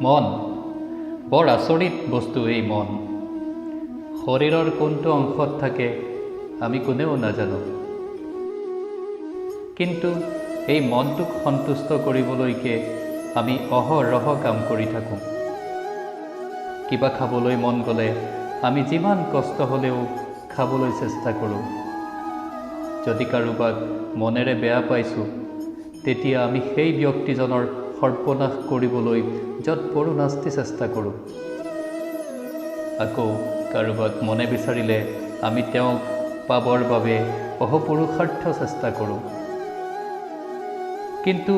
মন বৰ আচৰিত বস্তু। এই মন শৰীৰৰ কোনটো অংশত থাকে আমি কোনেও নাজানো, কিন্তু এই মনটোক সন্তুষ্ট কৰিবলৈকে আমি অহৰহ কাম কৰি থাকোঁ। কিবা খাবলৈ মন গ'লে আমি যিমান কষ্ট হ'লেও খাবলৈ চেষ্টা কৰোঁ। যদি কাৰোবাক মনেৰে বেয়া পাইছোঁ, তেতিয়া আমি সেই ব্যক্তিজনৰ সৰ্বনাশ কৰিবলৈ যৎপৰোনাস্তি চেষ্টা কৰোঁ। আকৌ কাৰোবাক মনে বিচাৰিলে আমি তেওঁক পাবৰ বাবে অহোপুৰুষাৰ্থ চেষ্টা কৰোঁ। কিন্তু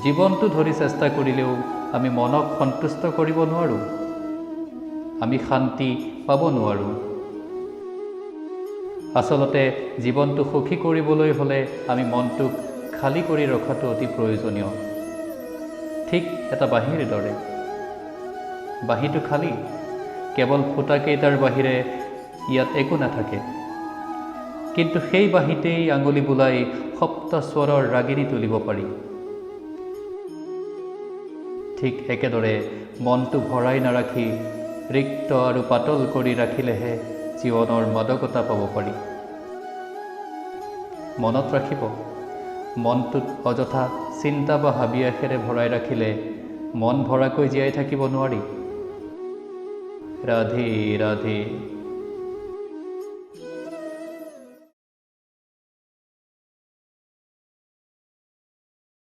জীৱনটো ধৰি চেষ্টা কৰিলেও আমি মনক সন্তুষ্ট কৰিব নোৱাৰোঁ, আমি শান্তি পাব নোৱাৰোঁ। আচলতে জীৱনটো সুখী কৰিবলৈ হ'লে আমি মনটোক খালী কৰি ৰখাটো অতি প্ৰয়োজনীয়। ঠিক এটা বাঁহীৰ দৰে, বাঁহীটো খালী, কেৱল ফুটাকেইটাৰ বাহিৰে ইয়াত একো নাথাকে। কিন্তু সেই বাঁহীতেই আঙুলি বুলাই সপ্তস্বৰৰ ৰাগিনী তুলিব পাৰি। ঠিক একেদৰে মনটো ভৰাই নাৰাখি ৰিক্ত আৰু পাতল কৰি ৰাখিলেহে জীৱনৰ মাদকতা পাব পাৰি। মনত ৰাখিব, মনটোত অযথা চিন্তা বা হাবিয়াসেৰে ভৰাই ৰাখিলে মন ভৰাকৈ জীয়াই থাকিব নোৱাৰি। ৰাধে ৰাধে।